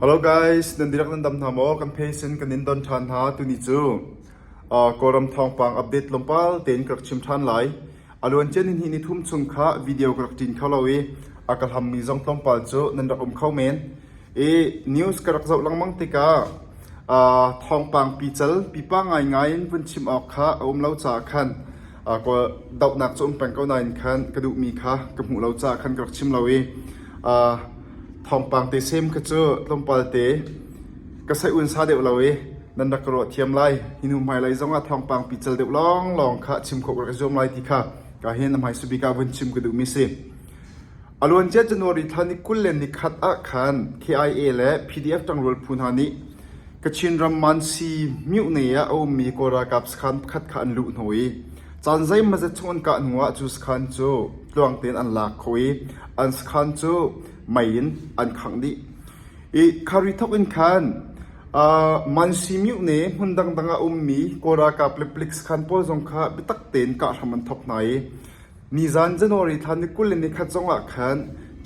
Hello guys, nan dihlak nan dam hna maw? Kan pheisin kan in don ṭhan hna tuni cu Kawlram thawngpang update tlawmpal tein ka rak chim ṭhan lai. A luancia nihnih ni thum chung kha video ka rak ṭin kho lo i a ka hlammi zong tlawmpal cu nan rak um kho men. I news ka rak zoh lengmang tikah thawngpang pical pipa ngaingai in vun chim awk kha a um lo caah khan dohnak cu um peng ko nain khan ka duhmi kha ka hmuh lo caah khan ka rak chim lo i thawngpang te sem kha cu tlawmpal te ka sai un sa deuh lo i nan rak ka ruah thiam lai. Hi hnu hmailei zongah thawngpang pical deuh lawnglawng kha chim khawh ka rak i zuam lai ti kha ka hin a hmaisa bik ah vun chim ka duhmi si. A luancia January thla ni 20 le nikhat ah khan KIA le PDF ṭangrual phu hna nih Kachin ram Mansi myone ah a ummi Kawl ralkap sakhan pakhat kha an luh hnawh i caan zeimawzat chung an kah hnuah cu sakhan cu tluang tein an lak khawh i an sakhan cu mei in an khangh dih. I khari thawk in khan Mansi myone hmun dangdang ah a ummi Kawl ralkap le palik sakhan pawl zong kha biatak tein kah hram an thawk hna i Nizan January thla ni 20 le nikhat zongah khan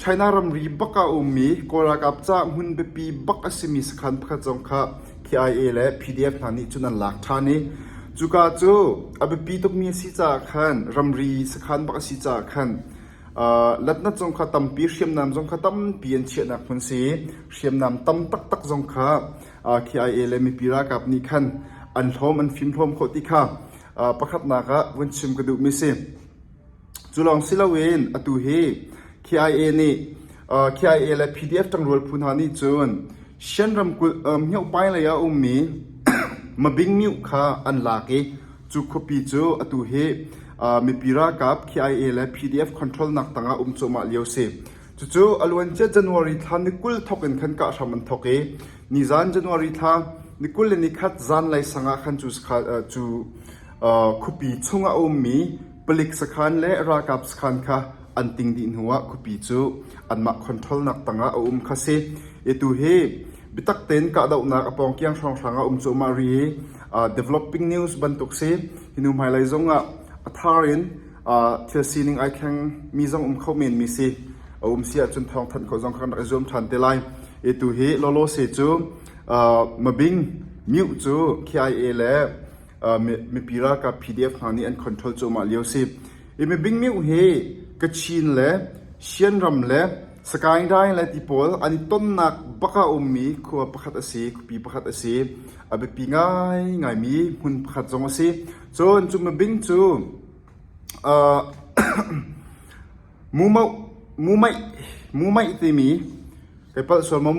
China ramri bak ah a ummi Kawl ralkap caah hmun biapi bak a simi sakhan pakhat zong kha KIA le PDF hna nih cun an lak ṭhan i cuka cu a biapi tukmi a si caah khan ramri sakhan bak a si caah khan latnat zong kha tampi hriamnam zong kha tampi an chiahnak hmun si i hriamnam tam taktak zong kha KIA le mipi ralkap nih khan an hlawm an fimhlawm khawh ti kha Pakhatnak ah vun chim ka duhmi si. Cu lawng si loin atu hi KIA nih KIA le PDF ṭangrual phu hna nih cun Shan ramkulh Myohpai lei ah a ummi Mabing Myu kha an lak i cu khuapi cu atu hi mipi ralkap KIA le PDF control nak tangah um cuahmah lio si. Cucu a luancia January thla ni 20 thawk in khan kah hram an thawk i nizan January thla ni 21 zanlei sang ah khan cu cu khuapi chung ah a ummi palik sakhan le ralkap sakhan kha an ting dih hnu ah khuapi cu anmah control nak tangah a um kha si. Atu hi biatak tein kahdohnak a pawngkiang hrawnghrang ah um cuahmah rih i developing news bantuk si. Hi hnu hmailei zong ah a thar in thil sining ai thleng mi zong um kho men mi si. A um si ahcun thawng thanh khawh zong kha kan rak i zuam ṭhan te lai. Atu hi lawlaw se cu Mabing Myu cu KIA le mipi ralkap PDF hna nih an control cuahmah lio si. I Mabing Myu hi Kachin le Shan ram le Sagaing Daing le ti pawl an i tonnak bak ah ummi khua pakhat a si, khuapi pakhat a si. A biapi ngaingaimi hmun pakhat zong a si. Cun cu Mabing cu Mumaih timi kai palh sual maw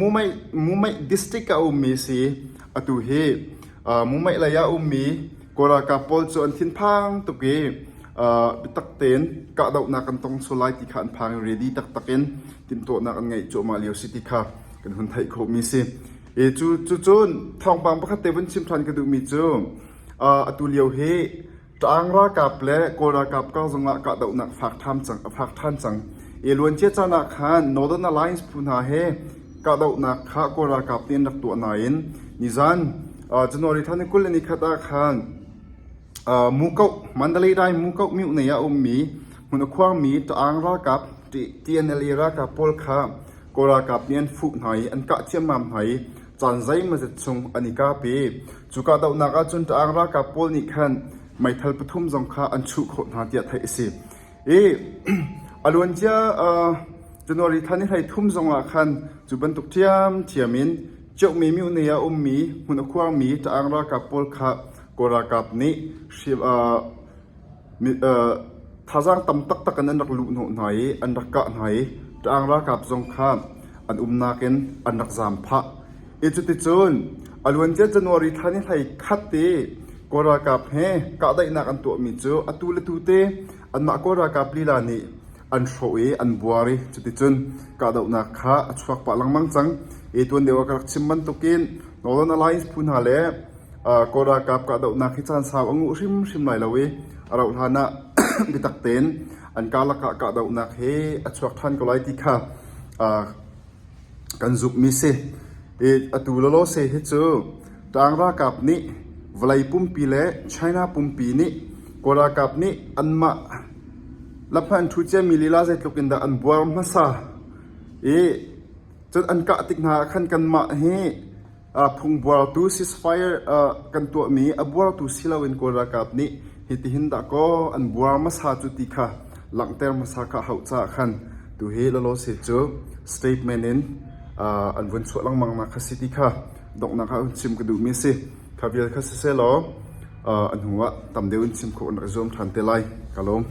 Mumaih district ah a ummi a si. Atu hi Mumaih lei ah a ummi Kawl ralkap pawl cu an thinphang tuk i biatak tein kahdohnak kan tong sual lai ti kha an phang i ready taktak in timhtuahnak an ngeih cuahmah lio si ti kha kan hun theih khawhmi si. I cu cucun thawngpang pakhat te vun chim ṭhan ka duhmi cu atu lio hi Ṭaang ralkap le Kawl ralkap kar zongah kahdohnak fak ṭhan cang. I luancia caan ah khan Northern Alliance phu hna he kahdohnak kha Kawl ralkap nih an rak tuah nain nizan January thla ni 21 ah khan Mukoh Mandalay dai Mukoh myone ah a ummi hmun a khuangmi Ṭaang ralkap TNLA ralkap pawl kha Kawl ralkap nih an fuh hna i an kah ciammam hna i caan zeimawzat chung an i kap i cu kahdohnak ahcun Ṭaang ralkap pawl nih khan meithal pathum zong kha an chuh khawh hna tiah theih a si. I a luancia January thla ni 13 zong ah khan cu bantuk ṭhiamṭhiam in Ciohmi myone ah a ummi hmun a khuangmi Ṭaang ralkap pawl kha Kawl ralkap nih Thazaang tam taktak in an rak luhhnawh hna i an rak kah hna i ṭaang ralkap zong kha an umnak in an rak zaam phah. I cuticun a luancia January thla ni 11 i Kawl ralkap he kahdaihnak an tuahmi cu atu le tu te anmah Kawl ralkap lila nih an hrawh i an buar i cuticun kahdohnak kha a chuak pah lengmang cang. I tuan deuh ah ka rak chim bantukin Northern Alliance phu hna le Kawl ralkap kahdohnak hi caan sau a nguh hrimhrim lai lo i a rauh hlan ah biatak tein an karlak ah kahdohnak hi a chuak ṭhan ko lai ti kha kan zumhmi si. I atu lawlaw se hi cu Ṭaang ralkap nih vawlei pumpi le China pumpi nih Kawl ralkap nih anmah lamhma an ṭhu ciami lila zeitluk in dah an buar hmasa i. Cun an kah tik hna ah khan kanmah hi phungbuartu ceasefire kan tuahmi a buartu si loin Kawl ralkap nih hitihin dahkaw an buar hmasa cu ti kha langhter hmasa kha hauh caah khan tuhi lawlawse cu statement in an vun chuah lengmang nak kha si ti kha donghnak ah hun chim ka duhmi a si. Kha vial kha siseh law a hnu ah tam deuh in chim khawh an rak i zuam ṭhan te lai. Ka lawm.